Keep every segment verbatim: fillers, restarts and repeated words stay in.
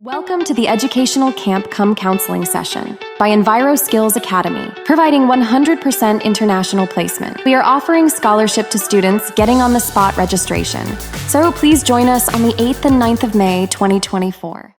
Welcome to the educational camp cum counseling session by Enviro Skills Academy, providing one hundred percent international placement. We are offering scholarship to students getting on the spot registration. So please join us on the eighth and ninth of May twenty twenty-four.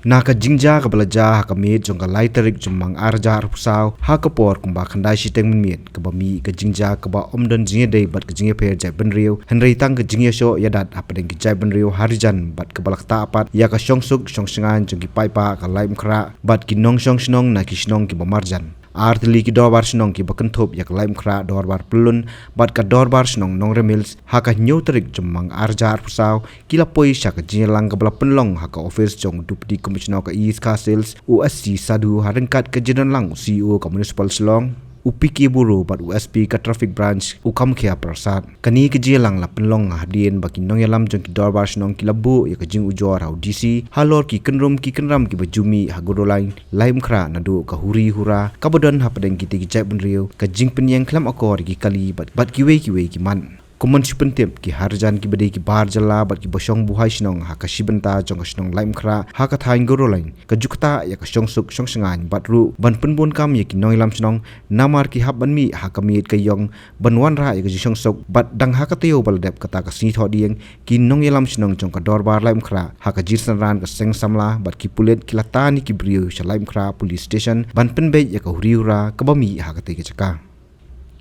Na ka jingjia kaba la jia ha ka miet jong ka lai tarik Jymmang ar hajar arphew saw, ha ka por kumba khyndai shiteng mynmiet, kaba mih ka jingjia kaba ym don jingïadei bad ka jingïapher jaitbynriew, hynrei tang ka jingïashoh ïadat hapdeng ki jaitbynriew ha Harijan bad kaba la ktah pat ïa ka shongsuk shongsngaiñ jong ki paidbah ka Laitumkhrah bad ki nongshong shnong na ki shnong kiba marjan. Ar tylli ki dorbar shnong kiba kynthup ïa ka Laitumkhrah Dorbar Pyllun bad ka Dorbar Shnong Nongrim Hills, ha ka hynñiew tarik Jymmang ar hajar arphew saw, ki la poi sha ka jingïalang kaba la pynlong ha ka ophis jong u Deputy Commissioner ka East Khasi Hills, u S C Sadhu, ha ryngkat ka jingdonlang u C E O ka Municipal Shillong, u P K Boro, bad u S P ka Traffic Branch, u Kamkhia Prasad. Kane ka jingïalang la pynlong hadien ba ki nongïalam jong ki dorbar shnong ki la buh ïa ka jingujor ha u D C halor ki kynrum ki kynram kiba ju mih ha Garo Line Laitumkhrah naduh ka huri hura kaba don hapdeng kitei ki jaitbynriew, ka jingpynïeng khlem akor ïa ki kali bad, bad kiwei kiwei ki mat. Kumban shu pyntip, ki Harijan kiba dei ki bar jylla bad kiba shong buhai shnong ha ka shi bynta jong ka shnong Laitumkhrah ha ka thaiñ Garo Line, ka ju ktah ïa ka shongsuk shongsngaiñ bad ruh ban pynbun kam ïa ki nongïalam shnong, namar ki hap ban mih ha ka miet ka ïong ban wanrah ïa ka jingshongsuk bad dang ha ka taïew ba la dep kata ka sngi Thohdieng, ki nongïalam shnong jong ka Dorbar Laitumkhrah ha ka jingsynran ka seng samla bad ki pulit ki la tan ïa ki briew sha Laitumkhrah Police Station ban pynbeit ïa ka huri hura kaba mih ha katei ka jaka.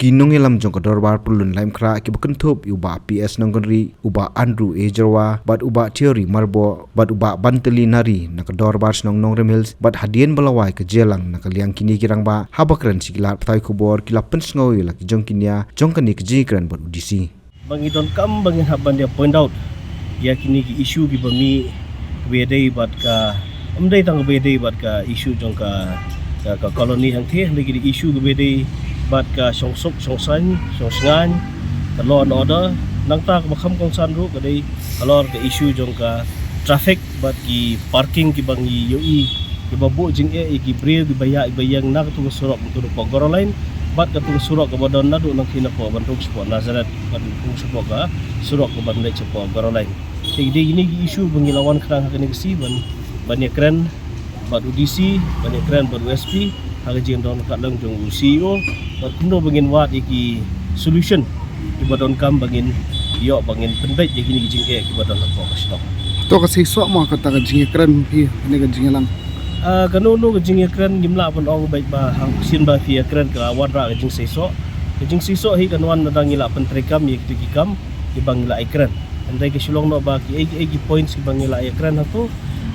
Ki nongïalam jong ka Dorbar Pyllun Laitumkhrah kiba kynthup ïa u Bah P S Nongkynrih, u Bah Andrew A Jyrwa, bad u Bah Thierry Marbou, bad u Bah Bantylli Nari na ka Dorbar Shnong Nongrim Hills, bad hadien ba la wai ka jingïalang na ka liang kine ki rangbah, haba kren sha ki lad pathai khubor, ki la pynsngew ïa la ki jong ki nia jong kane ka jingïakren bad u D C. Ba ngi donkam ba ngin hap ban ïa point out ïa kine ki issue kiba mih, kiba ïadei bad ka, ym dei tang kiba ïadei bad ka issue jong ka, ka, ka colony hangtei, hynrei ki issue kiba ïadei bad ka shongsuk shongsngaiñ, shongsngaiñ, ka law and order. Nangta kaba kham kongsan ruh ka dei halor ka issue jong ka traffic bad ki parking kiba ngi ïohi kiba buh jingeh ïa ki briew kiba ïaid ba ïeng na katu ka surok, katu ka Garo Line bad katu ka surok kaba don naduh nangtei napoh ban rung shapoh Nazareth, ban rung shapoh ka surok kaban leit shapoh Garo Line. Te ki dei kine ki issue ba ngi la wan khnang ha kane ka sngi ban, ban ïakren bad u D C, ban ïakren bad u S P ha ka jingdon ka long jong u C E O, bad kumno ba ngin wad ïa ki solution kiba donkam ba ngin ïoh, ba ngin pynbeit ïa kine ki jingeh kiba don hapoh ka shnong. To ka seisoh mo kata ka jingïakren phi, kane ka jingïalang? Ah, kano kano ka jingïakren ngim lah ban ong beit ba hangta sien ba phi ïakren ka la wanrah ka jingseisoh. Ka jingseisoh hi kan wan lada ngi la pyntreikam ïa kitu ki kam kiba ngi la ïakren. Hynrei ka shu long noh ba kiei kiei ki points kiba ngi la ïakren hato,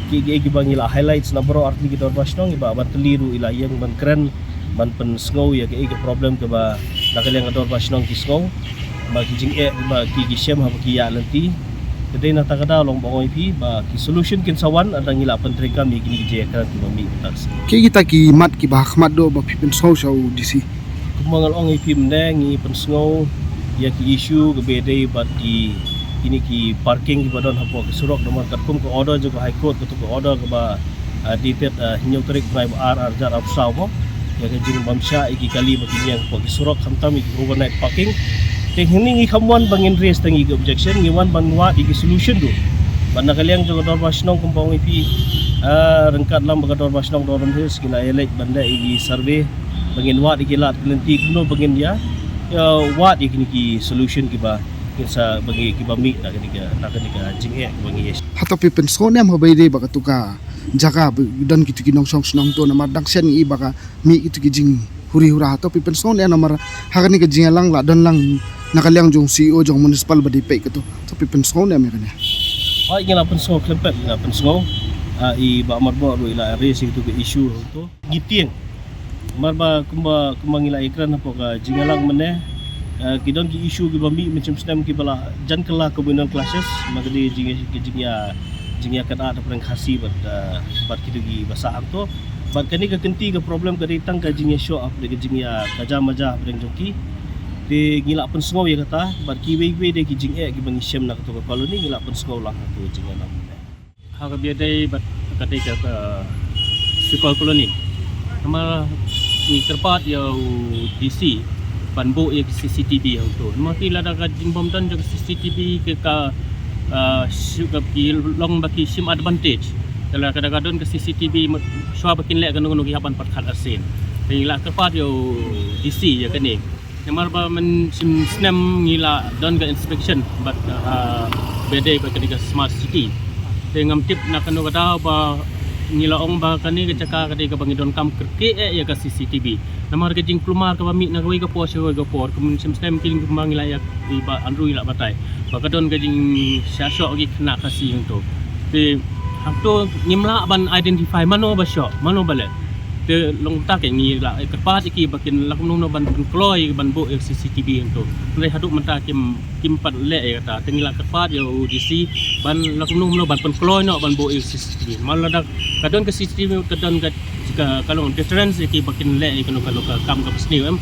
kiei kiei kiba ngi la highlights na baroh artylli ki dorbar shnong, i Bah Bantylli ruh i la ïeng ban kren, ban pynsngew ïa kiei ki problem kiba na ka liang ka dorbar shnong ki sngew ba ki jingeh ba ki, ki shem haba ki ïaid lynti. Te dei na kata ka daw long ba ong ïa phi ba ki solution kin sa wan lada ngi la pyntreikam ïa kine ki jingïakren kiba mih mynta ka sngi. Kiei kita ki mat kiba ha khmat doh ba phi pynsngew sha u D C? Kumba nga la ong ïa phi mynne, ngi pynsngew ïa ki issue kiba ïadei bad ki, kine ki parking kiba don hapoh ki surok, namar katkum ka order jong ka High Court, katu ka order kaba, ah, dated, ah, hynñiew tarik bnai ba ar, ar hajar arphew saw mo, ïa ka jingbymshah ïa ki kali ba kin ïeng hapoh ki surok, khamtam ïa ki overnight parking. Te hangne ngi kam wan ba ngin raise tang ïa ki objection, ngi wan ban wad ïa ki solution ruh. Bad na ka liang jong ka dorbar shnong kumba ong ïa phi, ah, ryngkat lang bad ka dorbar shnong Nongrim Hills, ngi la ïaleit ban leh ïa ki survey ba ngin wad ïa ki lad ki lynti kumno ba ngin ïa, ïa wad ïa kine ki solution kiba kin sa ba ngi, kiba mih na kane ka, na kane ka jingeh ba ngi ïa. Hato phi pynsngew ne em haba ïadei bad katu ka jaka ba don kitu ki nongshong shnong to, namar dang shen ngi i ba ka mih kitu ki jinghuri hura, hato phi pynsngew ne em, namar ha kane ka jingïalang la don lang na ka liang jong u C E O jong municipal ba dei peit katu, hato phi pynsngew ne em ïa kane? Hooid, ngi la pynsngew khlem pep, ngi la pynsngew. Ah, i Bah Marbou ruh i la raise ïa kitu ki issue to. Ngi tieng. Namar ba kumba, kumba ngi la ïakren hapoh ka jingïalang mynne, eh, ki don ki issue kiba mih mynshem snem kiba la jan kylla communal clashes, ma ka dei jingïa, ka jingïa, jingïakynad hapdeng Khasi bad, eh, bad kitu kiba sah hangto. Bad kane ka kynti ka problem ka dei tang ka jingïashoh hapdeng ka jingïa, ka jam maja hapdeng jong ki. Te ngi la pynsngew ïa kata, bad kiwei kiwei de ki jingeh kiba ngi shem na kato ka colony ngi la pynsngew lang ha kato ka jingïalang mynne. Ha kaba ïadei bad kata ka, ka Sipal Colony. Namar ngi kyrpad ïa u D C ban buh ïa ka C C T V hangto. Namar ki lada ka jingbym don jong ka C C T V ki ka, ah, shu ka ki long ba ki shim advantage. Te lada ka don ka C C T V ma-, shuwa ba kin leh kano kano ki hap ban pyrkhat arsien. Te ngi la kyrpad ïa u D C ïa kane. Namar ba mynshem snem ngi la don ka inspection bad, ah, ba dei bad kane ka smart city. Te ngam tip na kano ka daw ba ngi la ong ba kane ka jaka ka dei kaba ngi donkam kyrkieh ïa ka C C T V. Namar ka jingkulmar kaba mih na kawei ka por sha kawei ka por, ka mynshem snem ki kumba ngi la ïa, i Bah Andrew i la batai ba ka don ka jingshah shoh ki khynnah Khasi hangto. Te hangto ngim lah ban identify mano ba shoh, mano ba leh. Te long ta ke ngi la kyrpad ïa ki ba kin lah kumno kumno ban, ban kloi ban buh ïa C C T V hangto. Hynrei haduh mynta kim, kim pat leh ïa kata. Te ngi la kyrpad ïa u D C ban lah kumno kumno ban pynkloi noh ban buh ïa C C T V. Namar lada ka don ka C C T V ka don ka, ka, ka long deterrence ïa ki ba kin leh ïa kano kano ka kam kaba sniew, em.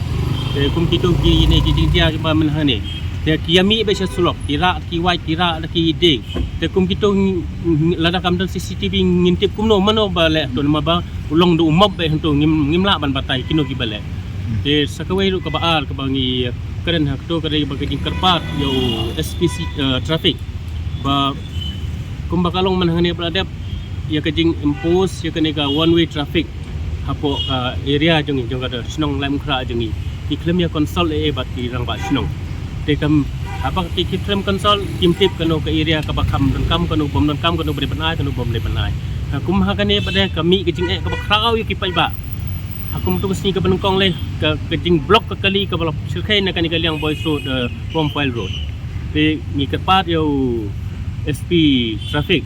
Te kum kito kine ki jingtia kiba myn hangne, te ki ïa mih beit sha surok, ki rah ki wait, ki rah da ki dieng. Te kum kito ng-, ng-, lada kam don C C T V ngin tip kumno mano ba leh to, namar ba u long da u mop beit hangto, ngim, ngim lah ban batai kino kiba leh. Te sa kawei ruh kaba ar kaba ngi kren hangto ka dei ba ka jingkyrpad ïa u S P C, eh, traffic. Ba kumba ka long mynhangne ba la dep ïa ka jingimpose ïa kane ka one way traffic hapoh ka area jong ngi, jong ka shnong Laitumkhrah jong ngi. Ki khlem ïa consult ei ei bad ki rangbah shnong. Te kam, haba ki, ki khlem consult, kim tip kano ka area kaba kham donkam, kano bym donkam, kano ba dei ban ai, kano bym dei ban ai. Ha kum ha kane pat de ka mih ka jingeh kaba khraw ïa ki paidbah. Ha kum tu ka sngi kaba nyngkong lei ka, ka jingblock ka kali kaba la shyrkhei na kane ka liang Boys Road, eh, Bomfile Road. Te ngi kyrpad ïa u S P traffic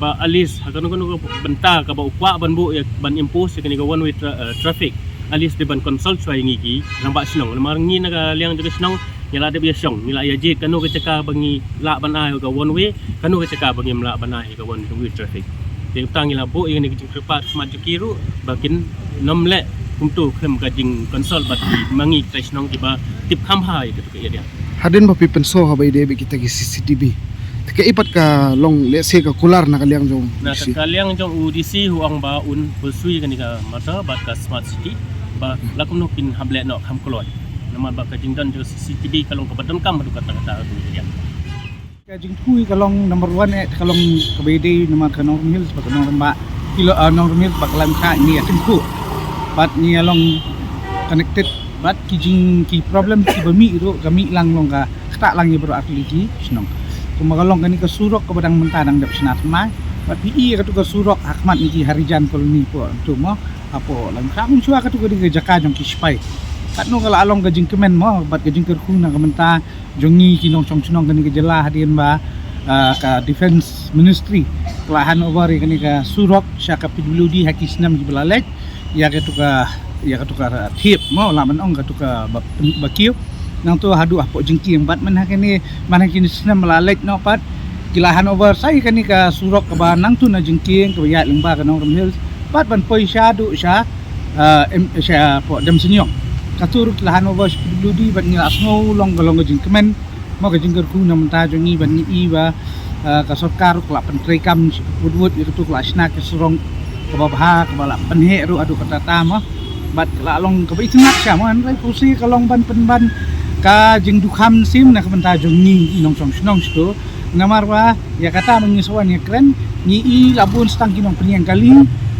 ba at least ha kano kano ka bynta kaba u kwah ban buh ïa ban impose ïa kane ka one way tra-, eh, traffic, at least dei ban consult shuwa ïa ngi ki rangbah shnong. Namar ngi na ka liang jong ka shnong ngi la dep ïa shong, ngi la ïa jied kano ka jaka ba ngi lah ban ai ka one way, kano ka jaka ba ngim lah ban ai ka one way traffic. Te tang ngi la buh ïa kane ka jingkyrpad khmat jong ki ruh ba kin nym leh kumto khlem ka jingconsult bad ki ma ngi kita ki shnong kiba tip kham bha ïa katu ka area. Hadien ba phi pynsngew haba ïadei bad kita ki C C T V, te kaei pat ka long lehse ka kular na ka liang jong u D C? Na ka liang jong u D C u ong ba un pursue kane ka matter bad ka smart city ba lah kumno kin hap leh noh kham kloi. Namar ba ka jingdon jong C C T V ka long kaba donkam haduh katta katta haduh ïa. Ka jingkyrkhu ka long number one, eh, ka long kaba ïadei namar ka Nongrum Hills bad ka Nongrum ba kilo, ah, Nongrum Hills bad ka Laitumkhrah ngi ïa kyrkhu. Bad ngi ïa long connected bad ki jing ki problem kiba mih ruh ka mih lang long ka ktah lang ïa baroh artylli ki shnong. Kumba ka long kane ka surok kaba dang mynta dang dep shna thymmai. Bad phi i ïa katu ka surok ha khmat ngi ki Harijan Colony hapoh tu mo, hapoh Laitumkhrah mynshuwa katu ka dei ka jaka jong ki sipai. Katno ka la long ka jingkmen mo bad ka jingkyrkhu na ka bynta jong ngi ki nongshong shnong kane ka jylla hadien ba, ah, ka Defence Ministry ka la hand over ïa kane ka surok sha ka P W D ha ki snem kiba la leit, ïa katu ka, ïa katu ka thiep mo, lah ban ong katu ka ba, ba kiew. Nangta haduh hapoh jingkieng bad man ha kane, man ha kine snem ba la leit noh pat ki la hand over sa ïa kane ka surok kaba nangta na jingkieng kaba ïaid lyngba ka Nongrum Hills bad ban poi shaduh sha, ah, em, sha hapoh Demsniong. Katu ruh ki la hand over sha P W D bad ngi la sngew long ka long ka jingkmen mo, ka jingkyrkhu na ka bynta jong ngi bad ngi i ba, ah, ka sorkar ruh ka la pyntreikam wut wut ïa katu, ka la shna ka surok kaba bha kaba la pynheh ruh haduh katta katta mo. Bad ka la long kaba itynnad sha mo, hynrei pusi ka long ban pynban ka jingdukham shim na ka bynta jong ngi i nongshong shnong shatu. Namar ba ïa kata ba ngi sa wan ïa kren, ngi i la bun stang ki nongpynïeng kali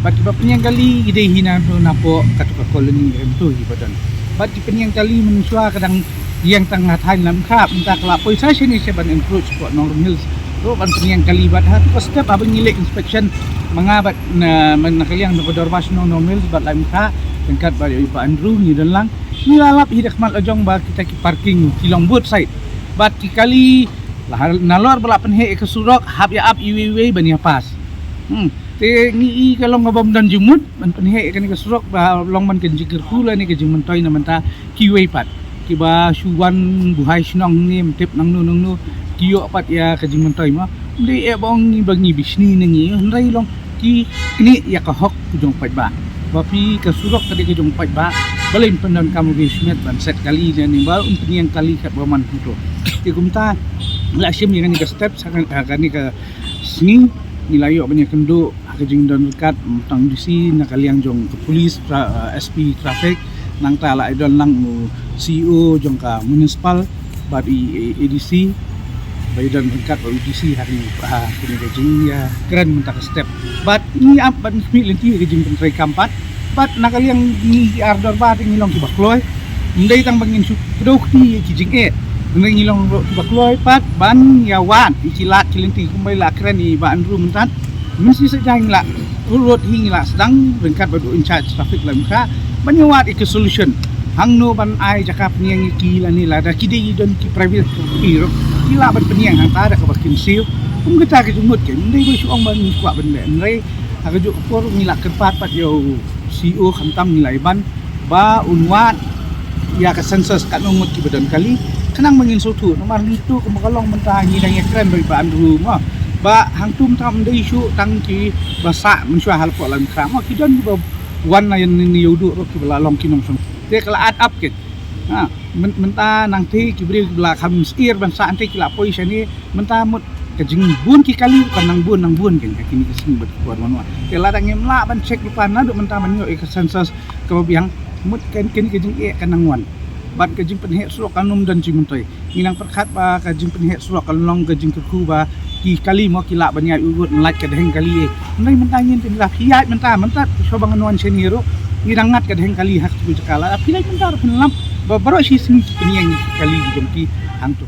bad kiba pynïeng kali ki dei hi na tu napoh katu ka colony hangtu hi ba don. Bad ki pynïeng kali mynshuwa ka dang ïeng tang ha thaiñ Laitumkhrah, mynta ka la poi sa shane sha ban encroach hapoh Nongrum Hills ruh ban pynïeng kali. Bad ha tu ka step haba ngi leit inspection ma nga bad na, na ka liang na ka dorbar shnong Nongrum Hills bad Laitumkhrah, ryngkat bad ïa i Bah Andrew ngi don lang, ngi la lap hi da khmat la jong ba kita ki parking ki long both side bad ki kali. Lah, nalor ba la pynheh ïa ka surok hap ïa ap iwei iwei ban ïa pass. Hmm. Te ngi i ka long ka bym don jingmut ban pynheh ïa kane ka surok ba long ban ka jingkyrkhu lane ka jingmyntoi na ka bynta kiwei pat. Kiba shu wan buhai shnong ne ym tip nangno nangno ki ïoh pat ïa ka jingmyntoi mo. Ym dei eh ba ong ngi ba ngi bishni na ngi, hynrei long ki knieh ïa ka hok u jong u paidbah. Ba phi ka surok ka dei ka jong u paidbah. Balei ym pyndonkam u Riewsmet ban set kali ne ne ba un pynïeng kali katba man hangto. Te kumta la shim ïa kane ka step ha kane, ha kane ka sngi ngi la ïoh ban ïakynduh ha ka jingdon ryngkat tang D C na ka liang jong ka police tra-, eh, S P traffic Nangta la i don lang u C E O jong ka municipal bad i, i A D C, ba i don ryngkat bad u D C ha kane, ha kane ka jingïakren mynta ka step. Bad ngi ap ban khmih lynti ka jingpyntreikam pat. Bad na ka liang ngi ki ar dorbar ngi long kiba kloi. Ym dei tang ba ngin shu kdew kti ki jingeh. Ngi long ruh kiba kloi pat ban ïa wad ïa ki lad ki lynti kumba i la kren i Bah Andrew mynta. Mynta sa jan ngi la urut hi ngi la sdang ryngkat bad u in charge traffic Laitumkhrah ban ïa wad ïa ki solution. Hangno ban ai jaka pynïeng ïa ki lane lada ki dei don ki private property ruh ki lah ban pynïeng hangta da kaba kin siew. Kum kata ka jingmut ka, ym dei ba shu ong ba ngi kwah ban leh, hynrei ha kajuh ka por ngi la kyrpad pat ïa u C E O khamtam ngi la ïa ban ba un wad ïa ka census katno ngut kiba don kali. Khnang ba ngin sngewthuh namar ngi tu kumba ka long mynta ngi dang ïakren bad i Bah Andrew mo. Ba hangtu mynta ym dei shuh tang kiba sah mynshuwa ha la pok Laitumkhrah mo, ki don kiba wan na ïa ngi ïa u duh ruh kiba la long ki nongshong. Te ka la add up ki. Ha, myn-, mynta nangta ki briew kiba la kham syier ban sah nangta ki la poi shane, mynta mut ka jingbun ki kali ka nang bun nang bun ki ha kine ki sngi bad ki por ban wan. Te lada ngim lah ban check lypa naduh mynta ban ïoh ïa ka census kaba biang, mut kan kane ka jingeh ka nang wan. Bad ka jingpynheh surok kan ym don jingmyntoi. Ngi nang pyrkhat ba ka jingpynheh surok kan long ka jingkyrkhu ba ki kali mo ki lah ban ïaid urut lait ka dheng kali eh. Hynrei mynta ngin pynlah phi ïaid mynta, mynta shuwa ba ngan wan shane ruh ngi dang ngat ka dheng kali ha katu ka jaka. Lada phi lait mynta ruh phin lap ba baroh shi sngi ki pynïeng kali jong ki hangtu.